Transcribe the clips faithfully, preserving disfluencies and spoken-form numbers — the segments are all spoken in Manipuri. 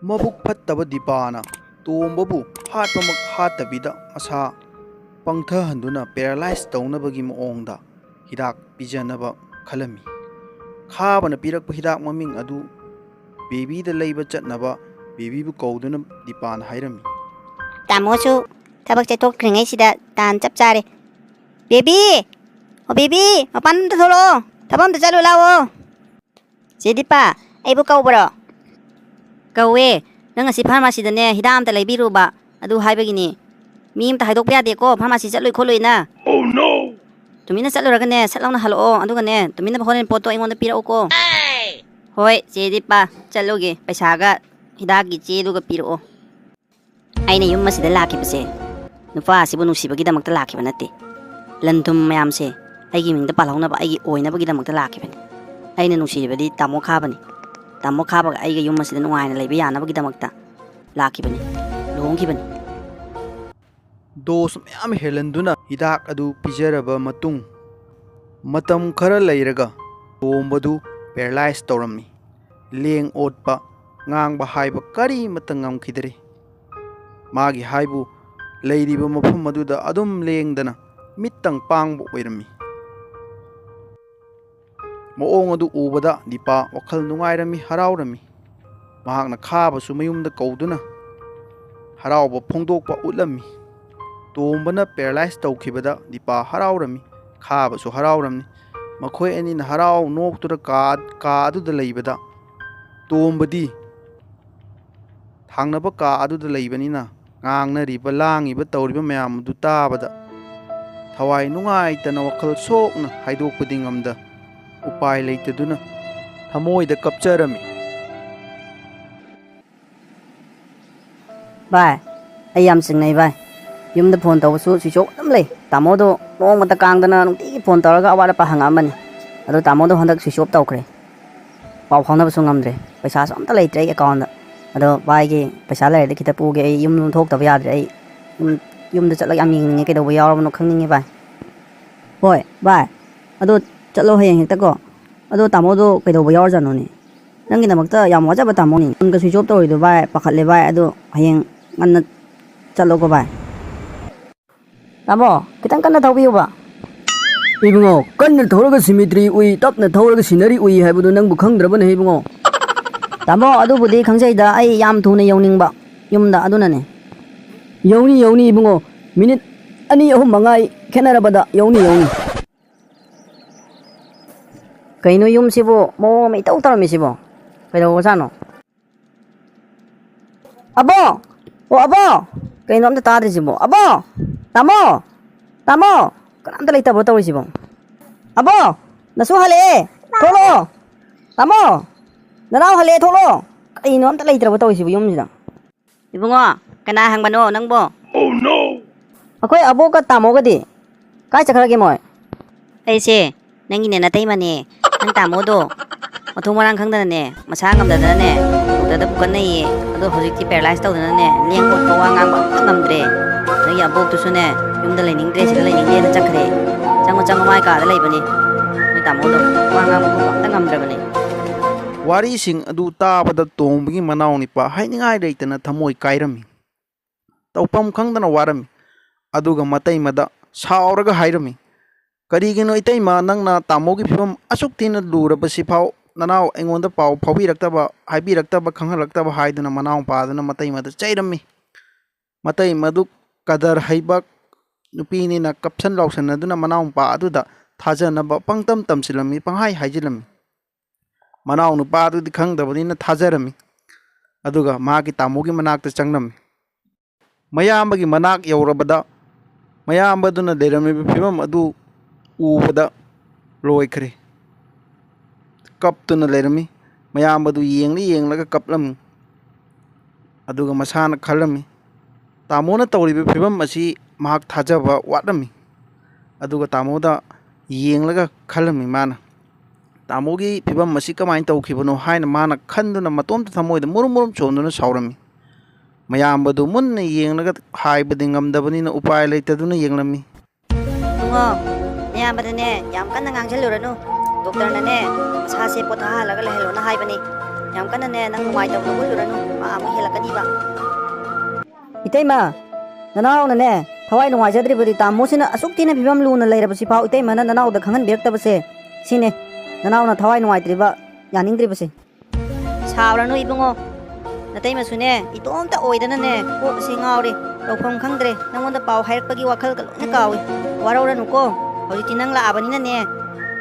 ꯃꯕꯨꯛ ꯐꯠꯇꯕ ꯗꯤꯄꯥꯅ ꯇꯣꯝꯕꯕꯨ ꯍꯥꯠꯄꯃꯛ ꯍꯥꯠꯇꯕꯤꯗ ꯃꯁꯥ ꯄꯪꯊꯍꯟꯗꯨꯅ ꯄꯦꯔꯥꯂꯥꯏꯁ ꯇꯧꯅꯕꯒꯤ ꯃꯑꯣꯡꯗ ꯍꯤꯗꯥꯛ ꯄꯤꯖꯅꯕ ꯈꯜꯂꯝꯃꯤ꯫ ꯈꯥꯕꯅ ꯄꯤꯔꯛꯄ ꯍꯤꯗꯥꯛ ꯃꯃꯤꯡ ꯑꯗꯨ ꯕꯦꯕꯤꯗ ꯂꯩꯕ ꯆꯠꯅꯕ ꯕꯦꯕꯤꯕꯨ ꯀꯧꯗꯨꯅ ꯗꯤꯄꯥꯅ ꯍꯥꯏꯔꯝꯃꯤ꯫ ꯇꯥꯃꯣꯁꯨ ꯊꯕꯛ ꯆꯠꯊꯣꯛꯈ꯭ꯔꯤꯉꯩꯁꯤꯗ ꯇꯥꯟ ꯆꯞ ꯆꯥꯔꯦ꯫ ꯕꯦꯕꯤ! ꯑꯣ ꯕꯦꯕꯤ, ꯃꯄꯥꯟ ꯑꯝꯇ ꯊꯣꯛꯂꯛꯑꯣ, ꯊꯕꯛ ꯑꯝꯇ ꯆꯠꯂꯨ ꯂꯥꯛꯑꯣ꯫ ꯆꯦ ꯗꯤꯄꯥ, ꯑꯩꯕꯨ ꯀꯧꯕ꯭ꯔꯣ? ꯀꯧꯋꯦ꯫ ꯅꯪ ꯉꯁꯤ ꯐꯥꯔꯃꯥꯁꯤꯗꯅꯦ ꯍꯤꯗꯥꯛ ꯑꯝꯇ ꯂꯩꯕꯤꯔꯨꯕ, ꯑꯗꯨ ꯍꯥꯏꯕꯒꯤꯅꯦ꯫ ꯃꯤ ꯑꯝꯇ ꯍꯥꯏꯗꯣꯛꯄ ꯌꯥꯗꯦꯀꯣ ꯐꯥꯔꯃꯥꯁꯤ ꯆꯠꯂꯨꯏ ꯈꯣꯠꯂꯨꯏꯅ꯫ ꯇꯨꯃꯤꯟꯅ ꯆꯠꯂꯨꯔꯒꯅꯦ ꯁꯠ ꯂꯥꯎꯅ ꯍꯜꯂꯛꯑꯣ, ꯑꯗꯨꯒꯅꯦ ꯇꯨꯃꯤꯟꯅ ꯍꯣꯔꯦꯟ ꯄꯣꯠꯇꯣ ꯑꯩꯉꯣꯟꯗ ꯄꯤꯔꯛꯎꯀꯣ꯫ ꯍꯣꯏ ꯆꯦ ꯗꯤꯄꯥ, ꯆꯠꯂꯨꯒꯦ꯫ ꯄꯩꯁꯥꯒ ꯍꯤꯗꯥꯛꯀꯤ ꯆꯦꯗꯨꯒ ꯄꯤꯔꯛꯑꯣ꯫ ꯑꯩꯅ ꯌꯨꯝ ꯑꯁꯤꯗ ꯂꯥꯛꯈꯤꯕꯁꯦ ꯅꯨꯄꯥ ꯑꯁꯤꯕꯨ ꯅꯨꯡꯁꯤꯕꯒꯤꯗꯃꯛꯇ ꯂꯥꯛꯈꯤꯕ ꯅꯠꯇꯦ꯫ ꯂꯟ ꯊꯨꯝ ꯃꯌꯥꯝꯁꯦ ꯑꯩꯒꯤ ꯃꯤꯡꯗ ꯄꯥꯜꯍꯧꯅꯕ, ꯑꯩꯒꯤ ꯑꯣꯏꯅꯕꯒꯤꯗꯃꯛꯇ ꯂꯥꯛꯈꯤꯕꯅꯤ꯫ ꯑꯩꯅ ꯅꯨꯡꯁꯤꯔꯤꯕꯗꯤ ꯇꯥꯃꯣ ꯈꯥꯕꯅꯤ꯫ ꯇꯥꯃꯣ ꯈꯥꯕꯒ ꯑꯩꯒ ꯌꯨꯝ ꯑꯁꯤꯗ ꯅꯨꯡꯉꯥꯏꯅ ꯂꯩꯕ ꯌꯥꯅꯕꯒꯤꯗꯃꯛꯇ ꯂꯥꯛꯈꯤꯕꯅꯤ, ꯂꯨꯍꯣꯡꯈꯤꯕꯅꯤ꯫ ꯗꯣꯁ ꯃꯌꯥꯝ ꯍꯦꯜꯍꯟꯗꯨꯅ ꯍꯤꯗꯥꯛ ꯑꯗꯨ ꯄꯤꯖꯔꯕ ꯃꯇꯨꯡ, ꯃꯇꯝ ꯈꯔ ꯂꯩꯔꯒ ꯇꯣꯝꯕꯗꯨ ꯄꯦꯔꯥꯂꯥꯏꯁ ꯇꯧꯔꯝꯃꯤ꯫ ꯂꯦꯡ ꯑꯣꯠꯄ, ꯉꯥꯡꯕ ꯍꯥꯏꯕ ꯀꯔꯤꯃꯠꯇ ꯉꯝꯈꯤꯗ꯭ꯔꯦ꯫ ꯃꯥꯒꯤ ꯍꯥꯏꯕꯨ ꯂꯩꯔꯤꯕ ꯃꯐꯝ ꯑꯗꯨꯗ ꯑꯗꯨꯝ ꯂꯦꯡꯗꯅ ꯃꯤꯠꯇꯪ ꯄꯥꯡꯕ ꯑꯣꯏꯔꯝꯃꯤ꯫ ꯃꯑꯣꯡ ꯑꯗꯨ ꯎꯕꯗ ꯗꯤꯄꯥ ꯋꯥꯈꯜ ꯅꯨꯡꯉꯥꯏꯔꯝꯃꯤ, ꯍꯔꯥꯎꯔꯝꯃꯤ꯫ ꯃꯍꯥꯛꯅ ꯈꯥꯕꯁꯨ ꯃꯌꯨꯝꯗ ꯀꯧꯗꯨꯅ ꯍꯔꯥꯎꯕ ꯐꯣꯡꯗꯣꯛꯄ ꯎꯠꯂꯝꯃꯤ꯫ ꯇꯣꯝꯕꯅ ꯄꯦꯔꯥꯂꯥꯏꯁ ꯇꯧꯈꯤꯕꯗ ꯗꯤꯄꯥ ꯍꯔꯥꯎꯔꯝꯃꯤ, ꯈꯥꯕꯁꯨ ꯍꯔꯥꯎꯔꯝꯃꯤ꯫ ꯃꯈꯣꯏ ꯑꯅꯤꯅ ꯍꯔꯥꯎ ꯅꯣꯛꯇꯨꯅ ꯀꯥ, ꯀꯥ ꯑꯗꯨꯗ ꯂꯩꯕꯗ ꯇꯣꯝꯕꯗꯤ ꯊꯪꯅꯕ ꯀꯥ ꯑꯗꯨꯗ ꯂꯩꯕꯅꯤꯅ ꯉꯥꯡꯅꯔꯤꯕ, ꯂꯥꯡꯉꯤꯕ, ꯇꯧꯔꯤꯕ ꯃꯌꯥꯝ ꯑꯗꯨ ꯇꯥꯕꯗ ꯊꯋꯥꯏ ꯅꯨꯡꯉꯥꯏꯇꯅ ꯋꯥꯈꯜ ꯁꯣꯛꯅ ꯍꯥꯏꯗꯣꯛꯄꯗꯤ ꯉꯝꯗ ꯎꯄꯥꯏ ꯂꯩꯇꯗꯨꯅ ꯊꯃꯣꯏꯗ ꯀꯞꯆꯔꯝꯃꯤ꯫ ꯚꯥꯏ, ꯑꯩ ꯌꯥꯝ ꯆꯤꯡꯅꯩ ꯚꯥꯏ꯫ ꯌꯨꯝꯗ ꯐꯣꯟ ꯇꯧꯕꯁꯨ ꯁ꯭ꯋꯤꯆ ꯑꯣꯐ ꯑꯗꯨꯝ ꯂꯩ꯫ ꯇꯥꯃꯣꯗꯣ ꯅꯣꯡꯃꯇ ꯀꯥꯡꯗꯅ ꯅꯨꯡꯇꯤꯒꯤ ꯐꯣꯟ ꯇꯧꯔꯒ ꯑꯋꯥꯠ ꯑꯄꯥ ꯍꯪꯉꯛꯑꯝꯕꯅꯤ꯫ ꯑꯗꯣ ꯇꯥꯃꯣꯗꯣ ꯍꯟꯗꯛ ꯁ꯭ꯋꯤꯆ ꯑꯣꯐ ꯇꯧꯈ꯭ꯔꯦ꯫ ꯄꯥꯎ ꯐꯥꯎꯅꯕꯁꯨ ꯉꯝꯗ꯭ꯔꯦ꯫ ꯄꯩꯁꯥꯁꯨ ꯑꯝꯇ ꯂꯩꯇ꯭ꯔꯦ ꯑꯩ ꯑꯦꯀꯥꯎꯟꯗ꯫ ꯑꯗꯣ ꯚꯥꯏꯒꯤ ꯄꯩꯁꯥ ꯂꯩꯔꯗꯤ ꯈꯤꯇ ꯄꯨꯒꯦ꯫ ꯑꯩ ꯌꯨꯝ ꯊꯣꯛꯇꯕ ꯌꯥꯗ꯭ꯔꯦ꯫ ꯑꯩ ꯌꯨꯝ, ꯌꯨꯝꯗ ꯆꯠꯂꯒ ꯌꯥꯝ ꯌꯦꯡꯅꯤꯡꯉꯦ꯫ ꯀꯩꯗꯧꯕ ꯌꯥꯎꯔꯕꯅꯣ ꯈꯪꯅꯤꯡꯉꯦ ꯚꯥꯏ꯫ ꯍꯣꯏ ꯚꯥꯏ꯫ ꯑꯗꯣ ꯆꯠꯂꯣ ꯍꯌꯦꯡ ꯍꯦꯛꯇꯀꯣ꯫ ꯑꯗꯣ ꯇꯥꯃꯣꯗꯣ ꯀꯩꯗꯧꯕ ꯌꯥꯎꯔꯖꯥꯠꯅꯣꯅꯦ? ꯅꯪꯒꯤꯗꯃꯛꯇ ꯌꯥꯝ ꯋꯥꯖꯕ ꯇꯥꯃꯣꯅꯤ꯫ ꯐꯣꯟꯒ switch off ꯇꯧꯔꯤꯗꯣ ꯚꯥꯏ, ꯄꯥꯈꯠꯂꯦ ꯚꯥꯏ, ꯑꯗꯣ ꯍꯌꯦꯡ ꯉꯟꯅ ꯆꯠꯂꯣꯀꯣ ꯚꯥꯏ꯫ ꯇꯥꯃꯣ, ꯈꯤꯇꯪ ꯀꯟꯅ ꯊꯧꯕꯤꯌꯨꯕ꯫ ꯏꯕꯨꯡꯉꯣ, ꯀꯟꯅ ꯊꯧꯔꯒ cemetery ꯎꯏ, ꯇꯞꯅ ꯊꯧꯔꯒ scenery ꯎꯏ ꯍꯥꯏꯕꯗꯨ ꯅꯪꯕꯨ ꯈꯪꯗ꯭ꯔꯕꯅꯦ ꯏꯕꯨꯡꯉꯣ? ꯇꯥꯃꯣ, ꯑꯗꯨꯕꯨꯗꯤ ꯈꯪꯖꯩꯗ, ꯑꯩ ꯌꯥꯝ ꯊꯨꯅ ꯌꯧꯅꯤꯡꯕ ꯌꯨꯝꯗ, ꯑꯗꯨꯅꯅꯦ꯫ ꯌꯧꯅꯤ, ꯌꯧꯅꯤ ꯏꯕꯨꯡꯉꯣ, minute ꯑꯅꯤ ꯑꯍꯨꯝ ꯃꯉꯥꯏ ꯈꯦꯠꯅꯔꯕꯗ ꯌꯧꯅꯤ, ꯌꯧꯅꯤ꯫ ꯀꯩꯅꯣ ꯌꯨꯝꯁꯤꯕꯨ ꯃꯑꯣꯡ ꯑꯃ ꯏꯇꯧ ꯇꯧꯔꯝꯃꯤꯁꯤꯕꯣ? ꯀꯩꯗꯧꯔꯖꯥꯠꯅꯣ? ꯑꯕꯣ! ꯑꯣ, ꯑꯕꯣ! ꯀꯩꯅꯣ ꯑꯝꯇ ꯇꯥꯗ꯭ꯔꯤꯁꯤꯕꯣ? ꯑꯕꯣ! ꯇꯥꯃꯣ! ꯇꯥꯃꯣ! ꯀꯅꯥꯝꯇ ꯂꯩꯇꯕ꯭ꯔꯣ ꯇꯧꯔꯤꯁꯤꯕꯣ? ꯑꯕꯣ! ꯅꯁꯨ ꯍꯜꯂꯛꯑꯦ! ꯊꯣꯛꯂꯛꯑꯣ! ꯇꯥꯃꯣ! ꯅꯅꯥꯎ ꯍꯜꯂꯛꯑꯦ, ꯊꯣꯛꯂꯛꯑꯣ! ꯀꯩꯅꯣ ꯑꯝꯇ ꯂꯩꯇ꯭ꯔꯕꯣ ꯇꯧꯔꯤꯁꯤꯕꯨ ꯌꯨꯝꯁꯤꯗ? ꯏꯕꯨꯡꯉꯣ, ꯀꯅꯥ ꯍꯪꯕꯅꯣ ꯅꯪꯕꯣ? ꯑꯩꯈꯣꯏ ꯑꯕꯣꯛꯀ ꯇꯥꯃꯣꯒꯗꯤ? ꯀꯥꯏ ꯆꯠꯈ꯭ꯔꯒꯦ ꯃꯣꯏ? ꯑꯩꯁꯦ ꯅꯪꯒꯤꯅꯦ ꯅꯇꯩꯃꯅꯦ, ꯅꯪ ꯇꯥꯃꯣꯗꯣ ꯃꯊꯣꯡ ꯃꯔꯥꯡ ꯈꯪꯗꯅꯅꯦ, ꯃꯁꯥ ꯉꯝꯗꯗꯅꯅꯦ, ꯗꯣꯛꯇꯔꯗ ꯄꯨꯈꯠꯅꯩꯌꯦ꯫ ꯑꯗꯣ ꯍꯧꯖꯤꯛꯇꯤ paralyze ꯇꯧꯗꯅꯅꯦ, ꯂꯦꯡ ꯑꯣꯠꯄ ꯋꯥ ꯉꯥꯡꯕ ꯑꯝꯇ ꯉꯝꯗ꯭ꯔꯦ꯫ ꯅꯪꯒꯤ ꯑꯕꯣꯛꯇꯨꯁꯨꯅꯦ, ꯌꯨꯝꯗ ꯂꯩꯅꯤꯡꯗ꯭ꯔꯦ, ꯁꯤꯗ ꯂꯩꯅꯤꯡꯗꯦꯅ ꯆꯠꯈ꯭ꯔꯦ꯫ ꯆꯪꯉꯣ, ꯆꯪꯉꯣ, ꯃꯥꯏ ꯀꯥꯗ ꯂꯩꯕꯅꯤ꯫ ꯅꯣꯏ ꯇꯥꯃꯣꯗꯣ ꯋꯥ ꯉꯥꯡꯕ ꯈꯣꯠꯄ ꯑꯝꯇ ꯉꯝꯗ꯭ꯔꯕꯅꯦ꯫ ꯋꯥꯔꯤꯁꯤꯡ ꯑꯗꯨ ꯇꯥꯕꯗ ꯇꯣꯝꯕꯒꯤ ꯃꯅꯥꯎ ꯅꯤꯄꯥ ꯍꯥꯏꯅꯤꯡꯉꯥꯏ ꯂꯩꯇꯅ ꯊꯃꯣꯏ ꯀꯥꯏꯔꯝꯃꯤ꯫ ꯇꯧꯐꯝ ꯈꯪꯗꯅ ꯋꯥꯔꯝꯃꯤ꯫ ꯑꯗꯨꯒ ꯃꯇꯩꯃꯗ ꯁꯥꯎꯔꯒ ꯍꯥꯏꯔꯝꯃꯤ, "ꯀꯔꯤꯒꯤꯅꯣ ꯏꯇꯩꯃ, ꯅꯪꯅ ꯇꯥꯃꯣꯒꯤ ꯐꯤꯕꯝ ꯑꯁꯨꯛ ꯊꯤꯅ ꯂꯨꯔꯕꯁꯤꯐꯥꯎ ꯅꯅꯥꯎ ꯑꯩꯉꯣꯟꯗ ꯄꯥꯎ ꯐꯥꯎꯕꯤꯔꯛꯇꯕ, ꯍꯥꯏꯕꯤꯔꯛꯇꯕ, ꯈꯪꯍꯜꯂꯛꯇꯕ?" ꯍꯥꯏꯗꯨꯅ ꯃꯅꯥꯎꯄꯥꯗꯨꯅ ꯃꯇꯩꯃꯗ ꯆꯩꯔꯝꯃꯤ꯫ ꯃꯇꯩꯃꯗꯨ ꯀꯗꯔ ꯍꯩꯕ ꯅꯨꯄꯤꯅꯤꯅ ꯀꯞꯁꯟ ꯂꯥꯎꯁꯟꯅꯗꯨꯅ ꯃꯅꯥꯎꯄꯥ ꯑꯗꯨꯗ ꯊꯥꯖꯅꯕ ꯄꯪꯇꯝ ꯇꯝꯁꯤꯜꯂꯝꯃꯤ, ꯄꯪꯍꯥꯏ ꯍꯥꯏꯖꯤꯜꯂꯝꯃꯤ꯫ ꯃꯅꯥꯎ ꯅꯨꯄꯥꯗꯨꯗꯤ ꯈꯪꯗꯕꯅꯤꯅ ꯊꯥꯖꯔꯝꯃꯤ꯫ ꯑꯗꯨꯒ ꯃꯍꯥꯛꯀꯤ ꯇꯥꯃꯣꯒꯤ ꯃꯅꯥꯛꯇ ꯆꯪꯂꯝꯃꯤ꯫ ꯃꯌꯥꯝꯕꯒꯤ ꯃꯅꯥꯛ ꯌꯧꯔꯕꯗ ꯃꯌꯥꯝꯕꯗꯨꯅ ꯂꯩꯔꯝꯃꯤꯕ ꯐꯤꯕꯝ ꯑꯗꯨ ꯎꯕꯗ ꯂꯣꯏꯈ꯭ꯔꯦ꯫ ꯀꯞꯇꯨꯅ ꯂꯩꯔꯝꯃꯤ꯫ ꯃꯌꯥꯝꯕꯗꯨ ꯌꯦꯡꯂ ꯌꯦꯡꯂꯒ ꯀꯞꯂꯝꯃꯤ꯫ ꯑꯗꯨꯒ ꯃꯁꯥꯅ ꯈꯜꯂꯝꯃꯤ, "ꯇꯥꯃꯣꯅ ꯇꯧꯔꯤꯕ ꯐꯤꯕꯝ ꯑꯁꯤ ꯃꯍꯥꯛ ꯊꯥꯖꯕ ꯋꯥꯠꯂꯝꯃꯤ꯫" ꯑꯗꯨꯒ ꯇꯥꯃꯣꯗ ꯌꯦꯡꯂꯒ ꯈꯜꯂꯝꯃꯤ ꯃꯥꯅ, "ꯇꯥꯃꯣꯒꯤ ꯐꯤꯕꯝ ꯑꯁꯤ ꯀꯃꯥꯏꯅ ꯇꯧꯈꯤꯕꯅꯣ?" ꯍꯥꯏꯅ ꯃꯥꯅ ꯈꯟꯗꯨꯅ ꯃꯇꯣꯝꯇ ꯊꯃꯣꯏꯗ ꯃꯨꯔꯨꯝ ꯃꯨꯔꯨꯝ ꯆꯣꯡꯗꯨꯅ ꯁꯥꯎꯔꯝꯃꯤ꯫ ꯃꯌꯥꯝꯕꯗꯨ ꯃꯨꯟꯅ ꯌꯦꯡꯂꯒ ꯍꯥꯏꯕꯗꯤ ꯉꯝꯗꯕꯅꯤꯅ ꯎꯄꯥꯏ ꯂꯩꯇꯗꯨꯅ ꯌꯦꯡꯂꯝꯃꯤ꯫ ꯏꯕꯨꯡꯉꯣ, ꯅꯌꯥꯝꯕꯗꯅꯦ ꯌꯥꯝ ꯀꯟꯅ ꯉꯥꯡꯁꯤꯜꯂꯨꯔꯅꯨ꯫ ꯗꯣꯛꯇꯔꯅꯅꯦ, ꯃꯁꯥꯁꯦ ꯄꯣꯊꯥꯍꯜꯂꯒ ꯂꯩꯍꯜꯂꯣꯅ ꯍꯥꯏꯕꯅꯤ꯫ ꯌꯥꯝ ꯀꯟꯅꯅꯦ, ꯅꯪ ꯅꯨꯡꯉꯥꯏꯇꯕꯗꯣ ꯎꯠꯂꯨꯔꯅꯨ, ꯃꯥ ꯑꯃꯨꯛ ꯍꯦꯜꯂꯛꯀꯅꯤꯕ꯫ ꯏꯇꯩꯃ, ꯅꯅꯥꯎꯅꯅꯦ, ꯊꯋꯥꯏ ꯅꯨꯡꯉꯥꯏꯖꯗ꯭ꯔꯤꯕꯗꯤ ꯇꯥꯃꯣꯁꯤꯅ ꯑꯁꯨꯛ ꯊꯤꯅ ꯐꯤꯕꯝ ꯂꯨꯅ ꯂꯩꯔꯕꯁꯤ ꯐꯥꯎ ꯏꯇꯩꯃꯅ ꯅꯅꯥꯎꯗ ꯈꯪꯍꯟꯕꯤꯔꯛꯇꯕꯁꯦ, ꯁꯤꯅꯦ ꯅꯅꯥꯎꯅ ꯊꯋꯥꯏ ꯅꯨꯡꯉꯥꯏꯇ꯭ꯔꯤꯕ, ꯌꯥꯅꯤꯡꯗ꯭ꯔꯤꯕꯁꯦ꯫ ꯁꯥꯎꯔꯅꯨ ꯏꯕꯨꯡꯉꯣ, ꯅꯇꯩꯃꯁꯨꯅꯦ, ꯏꯇꯣꯝꯇ ꯑꯣꯏꯗꯅꯅꯦ, ꯀꯣꯛ ꯑꯁꯤ ꯉꯥꯎꯔꯦ, ꯇꯧꯐꯝ ꯈꯪꯗ꯭ꯔꯦ, ꯅꯪꯉꯣꯟꯗ ꯄꯥꯎ ꯍꯥꯏꯔꯛꯄꯒꯤ ꯋꯥꯈꯜꯒ ꯂꯣꯏꯅ ꯀꯥꯎꯏ꯫ ꯋꯥꯔꯧꯔꯅꯨꯀꯣ, ꯍꯧꯖꯤꯛꯇꯤ ꯅꯪ ꯂꯥꯛꯑꯕꯅꯤꯅꯅꯦ,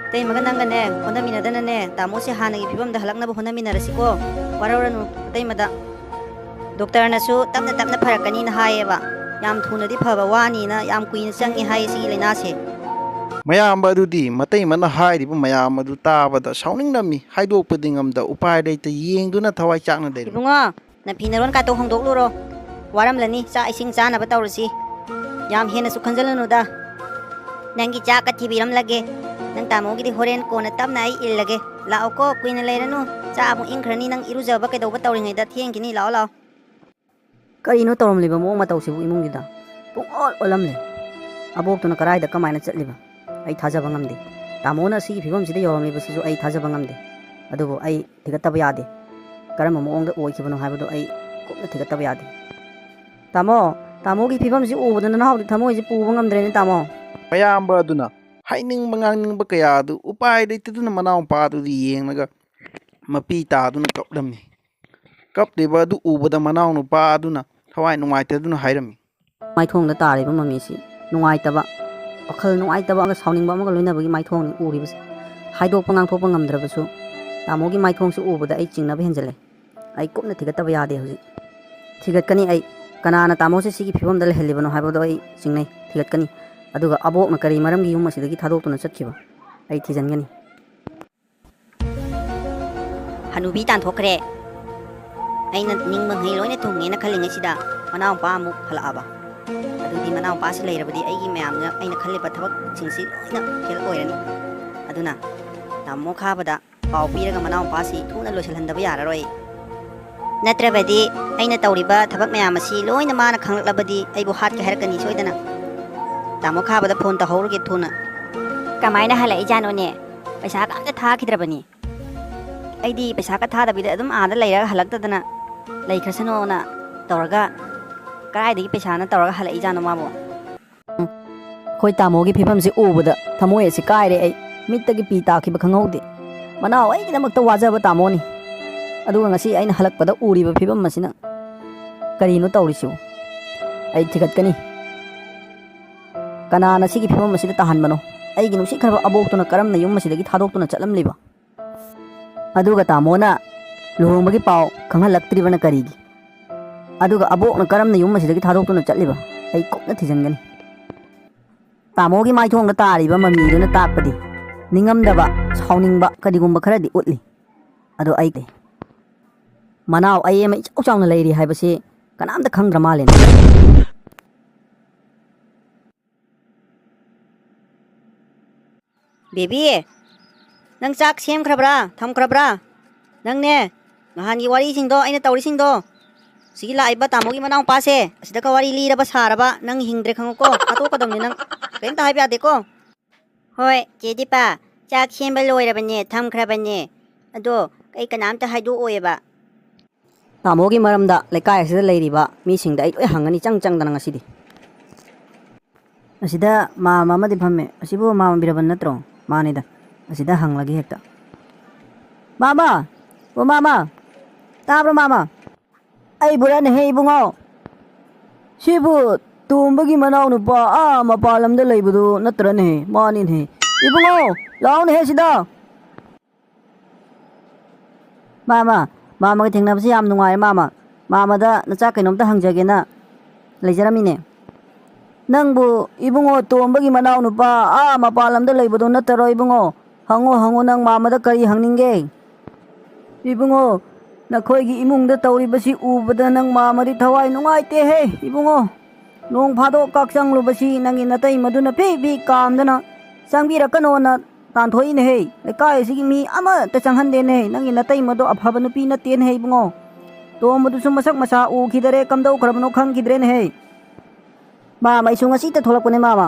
ꯏꯇꯩꯃꯒ ꯅꯪꯒꯅꯦ, ꯍꯣꯠꯅꯃꯤꯟꯅꯗꯅꯅꯦ, ꯇꯥꯃꯣꯁꯦ ꯍꯥꯟꯅꯒꯤ ꯐꯤꯕꯝꯗ ꯍꯜꯂꯛꯅꯕ ꯍꯣꯠꯅꯃꯤꯟꯅꯔꯁꯤꯀꯣ꯫ ꯋꯥꯔꯧꯔꯅꯨ ꯏꯇꯩꯃꯗ꯫ ꯗꯣꯛꯇꯔꯅꯁꯨ ꯇꯞꯅ ꯇꯞꯅ ꯐꯔꯛꯀꯅꯤꯅ ꯍꯥꯏꯌꯦꯕ꯫ ꯌꯥꯝ ꯊꯨꯅꯗꯤ ꯐꯕ ꯋꯥꯅꯤꯅ ꯌꯥꯝ ꯀꯨꯏꯅ ꯆꯪꯉꯦ ꯍꯥꯏꯌꯦ ꯁꯤꯒꯤ ꯂꯥꯏꯅꯥꯁꯦ꯫ ꯃꯌꯥꯝꯕ ꯑꯗꯨꯗꯤ ꯃꯇꯩꯃꯅ ꯍꯥꯏꯔꯤꯕ ꯃꯌꯥꯝ ꯑꯗꯨ ꯇꯥꯕꯗ ꯁꯥꯎꯅꯤꯡꯂꯝꯃꯤ꯫ ꯍꯥꯏꯗꯣꯛꯄꯗꯤ ꯉꯝꯗ, ꯎꯄꯥꯏ ꯂꯩꯇ ꯌꯦꯡꯗꯨꯅ ꯊꯋꯥꯏ ꯆꯥꯛꯅ ꯂꯩꯔꯝꯃꯤ꯫ ꯏꯕꯨꯡꯉꯣ, ꯅꯐꯤ ꯅꯔꯣꯟ ꯀꯥꯇꯣ ꯍꯣꯡꯗꯣꯛꯂꯨꯔꯣ꯫ ꯋꯥꯔꯝꯂꯅꯤ, ꯆꯥꯛ ꯏꯁꯤꯡ ꯆꯥꯅꯕ ꯇꯧꯔꯁꯤ꯫ ꯌꯥꯝ ꯍꯦꯟꯅꯁꯨ ꯈꯟꯖꯜꯂꯨꯅꯨꯗ꯫ ꯅꯪꯒꯤ ꯆꯥꯛꯀ ꯊꯤꯕꯤꯔꯝꯂꯒꯦ꯫ ꯅꯪ ꯇꯥꯃꯣꯒꯤꯗꯤ ꯍꯣꯔꯦꯟ ꯀꯣꯟꯅ ꯇꯞꯅ ꯑꯩ ꯏꯜꯂꯒꯦ꯫ ꯂꯥꯛꯑꯣꯀꯣ, ꯀꯨꯏꯅ ꯂꯩꯔꯅꯨ꯫ ꯆꯥꯛ ꯑꯃꯨꯛ ꯏꯪꯈ꯭ꯔꯅꯤ, ꯅꯪ ꯏꯔꯨꯖꯕ ꯀꯩꯗꯧꯕ ꯇꯧꯔꯤꯉꯩꯗ ꯊꯦꯡꯈꯤꯅꯤ꯫ ꯂꯥꯛꯑꯣ, ꯂꯥꯛꯑꯣ꯫ ꯀꯔꯤꯅꯣ ꯇꯧꯔꯝꯂꯤꯕ ꯃꯑꯣꯡ ꯃꯇꯧꯁꯤꯕꯨ ꯏꯃꯨꯡꯒꯤꯗ? ꯄꯨꯡꯑꯣꯜ ꯑꯣꯜꯂꯝꯂꯦ꯫ ꯑꯕꯣꯛꯇꯨꯅ ꯀꯔꯥꯏꯗ ꯀꯃꯥꯏꯅ ꯆꯠꯂꯤꯕ? ꯑꯩ ꯊꯥꯖꯕ ꯉꯝꯗꯦ꯫ ꯇꯥꯃꯣꯅ ꯑꯁꯤꯒꯤ ꯐꯤꯕꯝꯁꯤꯗ ꯌꯧꯔꯝꯂꯤꯕꯁꯤꯁꯨ ꯑꯩ ꯊꯥꯖꯕ ꯉꯝꯗꯦ꯫ ꯑꯗꯨꯕꯨ ꯑꯩ ꯊꯤꯒꯠꯇꯕ ꯌꯥꯗꯦ꯫ ꯀꯔꯝꯕ ꯃꯑꯣꯡꯗ ꯑꯣꯏꯈꯤꯕꯅꯣ ꯍꯥꯏꯕꯗꯨ ꯑꯩ ꯀꯨꯞꯅ ꯊꯤꯒꯠꯇꯕ ꯌꯥꯗꯦ꯫ ꯇꯥꯃꯣ, ꯇꯥꯃꯣꯒꯤ ꯐꯤꯕꯝꯁꯤ ꯎꯕꯗ ꯅꯅꯥꯎꯗꯤ ꯊꯃꯣꯏꯁꯤ ꯄꯨꯕ ꯉꯝꯗ꯭ꯔꯦꯅꯦ, ꯇꯥꯃꯣ꯫ ꯃꯌꯥꯝꯕ ꯑꯗꯨꯅ ꯍꯥꯏꯅꯤꯡꯕ ꯉꯥꯡꯅꯤꯡꯕ ꯀꯌꯥ ꯑꯗꯨ ꯎꯄꯥꯏ ꯂꯩꯇꯗꯨꯅ ꯃꯅꯥꯎꯄꯥ ꯑꯗꯨꯗ ꯌꯦꯡꯂꯒ ꯃꯄꯤ ꯇꯥꯗꯨꯅ ꯀꯞꯂꯝꯃꯤ꯫ ꯀꯞꯂꯤꯕ ꯑꯗꯨ ꯎꯕꯗ ꯃꯅꯥꯎꯅꯨꯄꯥ ꯑꯗꯨꯅ ꯊꯋꯥꯏ ꯅꯨꯡꯉꯥꯏꯇꯗꯨꯅ ꯍꯥꯏꯔꯝꯃꯤ꯫ ꯃꯥꯏꯊꯣꯡꯗ ꯇꯥꯔꯤꯕ ꯃꯃꯤꯁꯤ ꯅꯨꯡꯉꯥꯏꯇꯕ, ꯋꯥꯈꯜ ꯅꯨꯡꯉꯥꯏꯇꯕ ꯑꯃꯒ ꯁꯥꯎꯅꯤꯡꯕ ꯑꯃꯒ ꯂꯣꯏꯅꯕꯒꯤ ꯃꯥꯏꯊꯣꯡꯅꯤ ꯎꯔꯤꯕꯁꯦ꯫ ꯍꯥꯏꯗꯣꯛꯄ ꯉꯥꯡꯊꯣꯛꯄ ꯉꯝꯗ꯭ꯔꯕꯁꯨ ꯇꯥꯃꯣꯒꯤ ꯃꯥꯏꯊꯣꯡꯁꯤ ꯎꯕꯗ ꯑꯩ ꯆꯤꯡꯅꯕ ꯍꯦꯟꯖꯜꯂꯦ꯫ ꯑꯩ ꯀꯨꯞꯅ ꯊꯤꯒꯠꯇꯕ ꯌꯥꯗꯦ ꯍꯧꯖꯤꯛ꯫ ꯊꯤꯒꯠꯀꯅꯤ ꯑꯩ꯫ ꯀꯅꯥꯅ ꯇꯥꯃꯣꯁꯦ ꯁꯤꯒꯤ ꯐꯤꯕꯝꯗ ꯂꯩꯍꯜꯂꯤꯕꯅꯣ ꯍꯥꯏꯕꯗꯣ ꯑꯩ ꯆꯤꯡꯅꯩ, ꯊꯤꯒꯠꯀꯅꯤ꯫ ꯑꯗꯨꯒ ꯑꯕꯣꯛꯅ ꯀꯔꯤ ꯃꯔꯝꯒꯤ ꯌꯨꯝ ꯑꯁꯤꯗꯒꯤ ꯊꯥꯗꯣꯛꯇꯨꯅ ꯆꯠꯈꯤꯕ, ꯑꯩ ꯊꯤꯖꯤꯟꯒꯅꯤ꯫ ꯍꯅꯨꯕꯤ ꯇꯥꯟꯊꯣꯛꯈ꯭ꯔꯦ꯫ ꯑꯩꯅ ꯅꯤꯡꯕ ꯃꯍꯩ ꯂꯣꯏꯅ ꯊꯨꯡꯉꯦꯅ ꯈꯜꯂꯤꯉꯩꯁꯤꯗ ꯃꯅꯥꯎꯄꯥ ꯑꯃꯨꯛ ꯍꯜꯂꯛꯑꯕ꯫ ꯑꯗꯨꯗꯤ ꯃꯅꯥꯎꯄꯥꯁꯤ ꯂꯩꯔꯕꯗꯤ ꯑꯩꯒꯤ ꯃꯌꯥꯝꯅ ꯑꯩꯅ ꯈꯜꯂꯤꯕ ꯊꯕꯛꯁꯤꯡꯁꯤ ꯂꯣꯏꯅ ꯐꯦꯜ ꯑꯣꯏꯔꯅꯤ꯫ ꯑꯗꯨꯅ ꯇꯥꯃꯣ ꯈꯥꯕꯗ ꯄꯥꯎ ꯄꯤꯔꯒ ꯃꯅꯥꯎꯄꯥꯁꯤ ꯊꯨꯅ ꯂꯣꯏꯁꯤꯜꯍꯟꯗꯕ ꯌꯥꯔꯔꯣꯏ꯫ ꯅꯠꯇ꯭ꯔꯕꯗꯤ ꯑꯩꯅ ꯇꯧꯔꯤꯕ ꯊꯕꯛ ꯃꯌꯥꯝ ꯑꯁꯤ ꯂꯣꯏꯅ ꯃꯥꯅ ꯈꯪꯂꯛꯂꯕꯗꯤ ꯑꯩꯕꯨ ꯍꯥꯠꯀꯦ ꯍꯥꯏꯔꯛꯀꯅꯤ ꯁꯣꯏꯗꯅ꯫ ꯇꯥꯃꯣ ꯈꯥꯕꯗ ꯐꯣꯟ ꯇꯧꯍꯧꯔꯒꯦ ꯊꯨꯅ꯫ ꯀꯃꯥꯏꯅ ꯍꯜꯂꯛꯏꯖꯥꯠꯅꯣꯅꯦ? ꯄꯩꯁꯥꯒ ꯑꯝꯇ ꯊꯥꯈꯤꯗ꯭ꯔꯕꯅꯤ꯫ ꯑꯩꯗꯤ ꯄꯩꯁꯥꯒ ꯊꯥꯗꯕꯤꯗ ꯑꯗꯨꯝ ꯑꯥꯗ ꯂꯩꯔꯒ ꯍꯜꯂꯛꯇꯗꯅ ꯂꯩꯈ꯭ꯔꯁꯅꯣꯅ ꯇꯧꯔꯒ, ꯀꯗꯥꯏꯗꯒꯤ ꯄꯩꯁꯥꯅ ꯇꯧꯔꯒ ꯍꯜꯂꯛꯏꯖꯥꯠꯅꯣ ꯃꯥꯕꯣ? ꯑꯩꯈꯣꯏ ꯇꯥꯃꯣꯒꯤ ꯐꯤꯕꯝꯁꯤ ꯎꯕꯗ ꯊꯃꯣꯏ ꯑꯁꯤ ꯀꯥꯏꯔꯦ ꯑꯩ꯫ ꯃꯤꯠꯇꯒꯤ ꯄꯤ ꯇꯥꯈꯤꯕ ꯈꯪꯍꯧꯗꯦ꯫ ꯃꯅꯥꯎ ꯑꯩꯒꯤꯗꯃꯛꯇ ꯋꯥꯖꯕ ꯇꯥꯃꯣꯅꯤ꯫ ꯑꯗꯨꯒ ꯉꯁꯤ ꯑꯩꯅ ꯍꯜꯂꯛꯄꯗ ꯎꯔꯤꯕ ꯐꯤꯕꯝ ꯑꯁꯤꯅ ꯀꯔꯤꯅꯣ ꯇꯧꯔꯤꯁꯤꯕꯨ? ꯑꯩ ꯊꯤꯒꯠꯀꯅꯤ꯫ ꯀꯅꯥꯅ ꯁꯤꯒꯤ ꯐꯤꯕꯝ ꯑꯁꯤꯗ ꯇꯥꯍꯟꯕꯅꯣ? ꯑꯩꯒꯤ ꯅꯨꯡꯁꯤꯈ꯭ꯔꯕ ꯑꯕꯣꯛꯇꯨꯅ ꯀꯔꯝꯅ ꯌꯨꯝ ꯑꯁꯤꯗꯒꯤ ꯊꯥꯗꯣꯛꯇꯨꯅ ꯆꯠꯂꯝꯂꯤꯕ? ꯑꯗꯨꯒ ꯇꯥꯃꯣꯅ ꯂꯨꯍꯣꯡꯕꯒꯤ ꯄꯥꯎ ꯈꯪꯍꯜꯂꯛꯇ꯭ꯔꯤꯕꯅ ꯀꯔꯤꯒꯤ? ꯑꯗꯨꯒ ꯑꯕꯣꯛꯅ ꯀꯔꯝꯅ ꯌꯨꯝ ꯑꯁꯤꯗꯒꯤ ꯊꯥꯗꯣꯛꯇꯨꯅ ꯆꯠꯂꯤꯕ? ꯑꯩ ꯀꯨꯞꯅ ꯊꯤꯖꯤꯟꯒꯅꯤ꯫ ꯇꯥꯃꯣꯒꯤ ꯃꯥꯏꯊꯣꯡꯗ ꯇꯥꯔꯤꯕ ꯃꯃꯤꯗꯨꯅ ꯇꯥꯛꯄꯗꯤ ꯅꯤꯡꯉꯝꯗꯕ, ꯁꯥꯎꯅꯤꯡꯕ ꯀꯔꯤꯒꯨꯝꯕ ꯈꯔꯗꯤ ꯎꯠꯂꯤ꯫ ꯑꯗꯣ ꯑꯩ ꯃꯅꯥꯎ ꯑꯩ ꯑꯃ ꯏꯆꯥꯎ ꯆꯥꯎꯅ ꯂꯩꯔꯤ ꯍꯥꯏꯕꯁꯤ ꯀꯅꯥꯝꯇ ꯈꯪꯗ꯭ꯔ ꯃꯥꯜꯂꯦꯅꯦ꯫ ꯕꯦꯕꯤ, ꯅꯪ ꯆꯥꯛ ꯁꯦꯝꯈ꯭ꯔꯕ꯭ꯔꯥ? ꯊꯝꯈ꯭ꯔꯕ꯭ꯔꯥ? ꯅꯪꯅꯦ, ꯅꯍꯥꯟꯒꯤ ꯋꯥꯔꯤꯁꯤꯡꯗꯣ, ꯑꯩꯅ ꯇꯧꯔꯤꯁꯤꯡꯗꯣ, ꯁꯤꯒꯤ ꯂꯥꯛꯏꯕ ꯇꯥꯃꯣꯒꯤ ꯃꯅꯥꯎꯄꯥꯁꯦ ꯑꯁꯤꯗꯒ ꯋꯥꯔꯤ ꯂꯤꯔꯕ ꯁꯥꯔꯕ ꯅꯪ ꯍꯤꯡꯗ꯭ꯔꯦ ꯈꯪꯉꯨꯀꯣ, ꯍꯥꯠꯇꯣꯛꯀꯗꯕꯅꯤ ꯅꯪ꯫ ꯀꯔꯤꯝꯇ ꯍꯥꯏꯕ ꯌꯥꯗꯦꯀꯣ꯫ ꯍꯣꯏ ꯆꯦ ꯗꯤꯄꯥ, ꯆꯥꯛ ꯁꯦꯝꯕ ꯂꯣꯏꯔꯕꯅꯦ, ꯊꯝꯈ꯭ꯔꯕꯅꯦ꯫ ꯑꯗꯣ ꯑꯩ ꯀꯅꯥꯝꯇ ꯍꯥꯏꯗꯣꯛꯑꯣꯏꯕ꯫ ꯇꯥꯃꯣꯒꯤ ꯃꯔꯝꯗ ꯂꯩꯀꯥꯏ ꯑꯁꯤꯗ ꯂꯩꯔꯤꯕ ꯃꯤꯁꯤꯡꯗ ꯑꯩ ꯂꯣꯏ ꯍꯪꯒꯅꯤ ꯆꯪ ꯆꯪꯗꯅ ꯉꯁꯤꯗꯤ꯫ ꯑꯁꯤꯗ ꯃꯥꯝꯃ ꯑꯃꯗꯤ ꯐꯝꯃꯦ꯫ ꯑꯁꯤꯕꯨ ꯃꯥꯝꯃ ꯕꯤꯔꯕꯟ ꯅꯠꯇ꯭ꯔꯣ? ꯃꯥꯅꯤꯗ꯫ ꯑꯁꯤꯗ ꯍꯪꯂꯒꯦ ꯍꯦꯛꯇ꯫ ꯃꯥꯝꯃ! ꯑꯣ ꯃꯥꯝꯃ! ꯇꯥꯕ꯭ꯔꯣ ꯃꯥꯝꯃ? ꯑꯩꯕꯨꯔꯅꯦꯍꯦ ꯏꯕꯨꯡꯉꯣ? ꯁꯤꯕꯨ ꯇꯣꯝꯕꯒꯤ ꯃꯅꯥꯎꯅꯨꯄꯥ ꯑꯥ ꯃꯄꯥꯟ ꯂꯝꯗ ꯂꯩꯕꯗꯨ ꯅꯠꯇ꯭ꯔꯅꯦꯍꯦ? ꯃꯥꯅꯤꯅꯦꯍꯦ꯫ ꯏꯕꯨꯡꯉꯣ, ꯂꯥꯛꯑꯣꯅꯦꯍꯦ ꯁꯤꯗ꯫ ꯃꯥꯝꯃ, ꯃꯥꯝꯃꯒ ꯊꯦꯡꯅꯕꯁꯦ ꯌꯥꯝ ꯅꯨꯡꯉꯥꯏꯔꯦ ꯃꯥꯝꯃ꯫ ꯃꯥꯝꯃꯗ ꯅꯆꯥ ꯀꯩꯅꯣꯝꯇ ꯍꯪꯖꯒꯦꯅ ꯂꯩꯖꯔꯝꯃꯤꯅꯦ꯫ ꯅꯪꯕꯨ ꯏꯕꯨꯡꯉꯣ ꯇꯣꯝꯕꯒꯤ ꯃꯅꯥꯎꯅꯨꯄꯥ ꯑꯥ ꯃꯄꯥꯟ ꯂꯝꯗ ꯂꯩꯕꯗꯣ ꯅꯠꯇꯔꯣ ꯏꯕꯨꯡꯉꯣ? ꯍꯪꯉꯣ, ꯍꯪꯉꯣ, ꯅꯪ ꯃꯥꯝꯃꯗ ꯀꯔꯤ ꯍꯪꯅꯤꯡꯒꯦ? ꯏꯕꯨꯡꯉꯣ, ꯅꯈꯣꯏꯒꯤ ꯏꯃꯨꯡꯗ ꯇꯧꯔꯤꯕꯁꯤ ꯎꯕꯗ ꯅꯪ ꯃꯥꯝꯃꯗꯤ ꯊꯋꯥꯏ ꯅꯨꯡꯉꯥꯏꯇꯦꯍꯦ ꯏꯕꯨꯡꯉꯣ꯫ ꯅꯣꯡ ꯐꯥꯗꯣꯛ ꯀꯥꯛꯆꯪꯂꯨꯕꯁꯤ ꯅꯪꯒꯤ ꯅꯇꯩꯃꯗꯨꯅ ꯐꯤ ꯐꯤ ꯀꯥꯝꯗꯅ ꯆꯪꯕꯤꯔꯛꯀꯅꯣꯅ ꯇꯥꯟꯊꯣꯛꯏꯅꯦꯍꯦ꯫ ꯂꯩꯀꯥꯏ ꯑꯁꯤꯒꯤ ꯃꯤ ꯑꯃꯠꯇ ꯆꯪꯍꯟꯗꯦꯅꯦꯍꯦ꯫ ꯅꯪꯒꯤ ꯅꯇꯩꯃꯗꯣ ꯑꯐꯕ ꯅꯨꯄꯤ ꯅꯠꯇꯦꯅꯦꯍꯦ ꯏꯕꯨꯡꯉꯣ꯫ ꯇꯣꯝꯕꯗꯨꯁꯨ ꯃꯁꯛ ꯃꯁꯥ ꯎꯈꯤꯗꯔꯦ, ꯀꯝꯗꯧꯈ꯭ꯔꯕꯅꯣ ꯈꯪꯈꯤꯗ꯭ꯔꯦꯅꯦꯍꯦ꯫ ꯃꯥꯝꯃ, ꯑꯩꯁꯨ ꯉꯁꯤꯇ ꯊꯣꯛꯂꯛꯄꯅꯦ ꯃꯥꯝꯃ꯫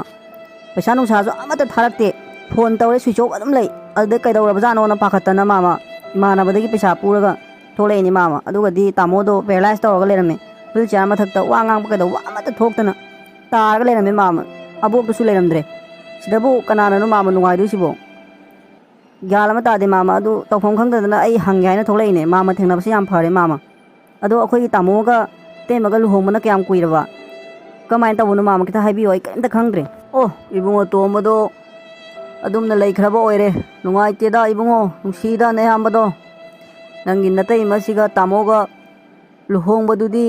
ꯄꯩꯁꯥ ꯅꯨꯡꯁꯥꯁꯨ ꯑꯃꯠꯇ ꯊꯥꯔꯛꯇꯦ꯫ ꯐꯣꯟ ꯇꯧꯔꯦ, ꯁ꯭ꯋꯤꯆ ꯑꯣꯐ ꯑꯗꯨꯝ ꯂꯩ꯫ ꯑꯗꯨꯗ ꯀꯩꯗꯧꯔꯕꯖꯥꯠꯅꯣꯅ ꯄꯥꯈꯠꯇꯅ ꯃꯥꯃ ꯏꯃꯥꯟꯅꯕꯗꯒꯤ ꯄꯩꯁꯥ ꯄꯨꯔꯒ ꯊꯣꯛꯂꯛꯏꯅꯦ ꯃꯥꯃ꯫ ꯑꯗꯨꯒꯗꯤ ꯇꯥꯃꯣꯗꯣ ꯄꯦꯔꯥꯂꯥꯏꯁ ꯇꯧꯔꯒ ꯂꯩꯔꯝꯃꯦ꯫ ꯍꯨꯏꯜ ꯆꯤꯌꯥꯔ ꯃꯊꯛꯇ ꯋꯥ ꯉꯥꯡꯕ ꯀꯩꯗꯧꯕ ꯑꯃꯠꯇ ꯊꯣꯛꯇꯅ ꯇꯥꯔꯒ ꯂꯩꯔꯝꯃꯦ ꯃꯥꯃ꯫ ꯑꯕꯣꯛꯇꯨꯁꯨ ꯂꯩꯔꯝꯗ꯭ꯔꯦ꯫ ꯁꯤꯗꯕꯨ ꯀꯅꯥꯅꯅꯣ ꯃꯥꯃ ꯅꯨꯡꯉꯥꯏꯗꯣꯏꯁꯤꯕꯣ? ꯒ꯭ꯌꯥꯟ ꯑꯃ ꯇꯥꯗꯦ ꯃꯥꯃ꯫ ꯑꯗꯨ ꯇꯧꯐꯝ ꯈꯪꯗꯗꯅ ꯑꯩ ꯍꯪꯒꯦ ꯍꯥꯏꯅ ꯊꯣꯛꯂꯛꯏꯅꯦ꯫ ꯃꯥꯃ ꯊꯦꯡꯅꯕꯁꯦ ꯌꯥꯝ ꯐꯔꯦ ꯃꯥꯃ꯫ ꯑꯗꯣ ꯑꯩꯈꯣꯏꯒꯤ ꯇꯥꯃꯣꯒ ꯏꯇꯩꯃꯒ ꯂꯨꯍꯣꯡꯕꯅ ꯀꯌꯥꯝ ꯀꯨꯏꯔꯕ? ꯀꯃꯥꯏꯅ ꯇꯧꯕꯅꯣ ꯃꯥꯃ? ꯈꯤꯇ ꯍꯥꯏꯕꯤꯌꯣ, ꯑꯩ ꯀꯔꯤꯝꯇ ꯈꯪꯗ꯭ꯔꯦ꯫ ꯑꯣ, ꯏꯕꯨꯡꯉꯣ ꯇꯣꯝꯕꯗꯣ ꯑꯗꯨꯝꯅ ꯂꯩꯈ꯭ꯔꯕ ꯑꯣꯏꯔꯦ꯫ ꯅꯨꯡꯉꯥꯏꯇꯦꯗ ꯏꯕꯨꯡꯉꯣ, ꯅꯨꯡꯁꯤꯗ ꯅꯌꯥꯝꯕꯗꯣ꯫ ꯅꯪꯒꯤ ꯅꯇꯩꯃꯁꯤꯒ ꯇꯥꯃꯣꯒ ꯂꯨꯍꯣꯡꯕꯗꯨꯗꯤ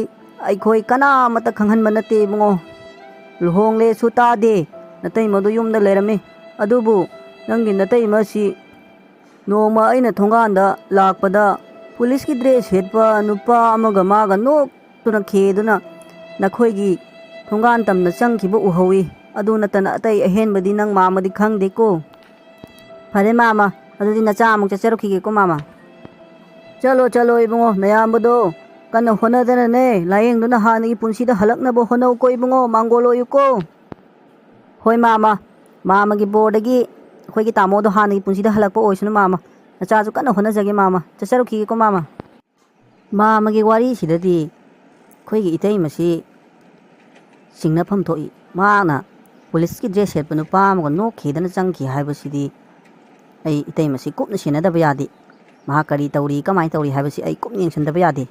ꯑꯩꯈꯣꯏ ꯀꯅꯥꯃꯠꯇ ꯈꯪꯍꯟꯕ ꯅꯠꯇꯦ ꯏꯕꯨꯡꯉꯣ꯫ ꯂꯨꯍꯣꯡꯂꯦꯁꯨ ꯇꯥꯗꯦ꯫ ꯅꯇꯩꯃꯗꯨ ꯌꯨꯝꯗ ꯂꯩꯔꯝꯃꯤ꯫ ꯑꯗꯨꯕꯨ ꯅꯪꯒꯤ ꯅꯇꯩꯃꯁꯤ ꯅꯣꯡꯃ ꯑꯩꯅ ꯊꯣꯡꯒꯥꯟꯗ ꯂꯥꯛꯄꯗ ꯄꯨꯂꯤꯁꯀꯤ ꯗ꯭ꯔꯦꯁ ꯁꯦꯠꯄ ꯅꯨꯄꯥ ꯑꯃꯒ ꯃꯥꯒ ꯅꯣꯛꯇꯨꯅ ꯈꯦꯗꯨꯅ ꯅꯈꯣꯏꯒꯤ ꯊꯣꯡꯒꯥꯟ ꯇꯝꯅ ꯆꯪꯈꯤꯕ ꯎꯍꯧꯏ꯫ ꯑꯗꯨ ꯅꯠꯇꯅ ꯑꯇꯩ ꯑꯍꯦꯟꯕꯗꯤ ꯅꯪ ꯃꯥꯃꯗꯤ ꯈꯪꯗꯦꯀꯣ꯫ ꯐꯔꯦ ꯃꯥꯃ, ꯑꯗꯨꯗꯤ ꯅꯆꯥ ꯑꯃꯨꯛ ꯆꯠꯆꯔꯨꯈꯤꯒꯦꯀꯣ ꯃꯥꯃ꯫ ꯆꯠꯂꯣ, ꯆꯠꯂꯣ ꯏꯕꯨꯡꯉꯣ, ꯅꯌꯥꯝꯕꯗꯣ ꯀꯟꯅ ꯍꯣꯠꯅꯗꯅꯅꯦ, ꯂꯥꯌꯦꯡꯗꯨꯅ ꯍꯥꯟꯅꯒꯤ ꯄꯨꯟꯁꯤꯗ ꯍꯜꯂꯛꯅꯕ ꯍꯣꯠꯅꯧꯀꯣ ꯏꯕꯨꯡꯉꯣ, ꯃꯥꯡꯒꯣꯜ ꯑꯣꯏꯌꯨꯀꯣ꯫ ꯍꯣꯏ ꯃꯥꯃ, ꯃꯥꯃꯒꯤ ꯕꯣꯔꯗꯒꯤ ꯑꯩꯈꯣꯏꯒꯤ ꯇꯥꯃꯣꯗꯣ ꯍꯥꯟꯅꯒꯤ ꯄꯨꯟꯁꯤꯗ ꯍꯜꯂꯛꯄ ꯑꯣꯏꯁꯅꯨ ꯃꯥꯃ꯫ ꯅꯆꯥꯁꯨ ꯀꯟꯅ ꯍꯣꯠꯅꯖꯒꯦ ꯃꯥꯃ, ꯆꯠꯆꯔꯨꯈꯤꯒꯦꯀꯣ ꯃꯥꯃ꯫ ꯃꯥꯃꯒꯤ ꯋꯥꯔꯤꯁꯤꯗꯗꯤ ꯑꯩꯈꯣꯏꯒꯤ ꯏꯇꯩꯃꯁꯤ ꯆꯤꯡꯅꯐꯝ ꯊꯣꯛꯏ꯫ ꯃꯍꯥꯛꯅ ꯄꯨꯂꯤꯁꯀꯤ ꯗ꯭ꯔꯦꯁ ꯁꯦꯠꯄ ꯅꯨꯄꯥ ꯑꯃꯒ ꯅꯣꯛꯈꯤꯗꯅ ꯆꯪꯈꯤ ꯍꯥꯏꯕꯁꯤꯗꯤ ꯑꯩ ꯏꯇꯩꯃꯁꯤ ꯀꯨꯞꯅ ꯁꯦꯟꯅꯗꯕ ꯌꯥꯗꯦ꯫ ꯃꯍꯥꯛ ꯀꯔꯤ ꯇꯧꯔꯤ, ꯀꯃꯥꯏꯅ ꯇꯧꯔꯤ ꯍꯥꯏꯕꯁꯤ ꯑꯩ ꯀꯨꯞꯅ ꯌꯦꯡꯁꯤꯟꯗꯕ ꯌꯥꯗꯦ꯫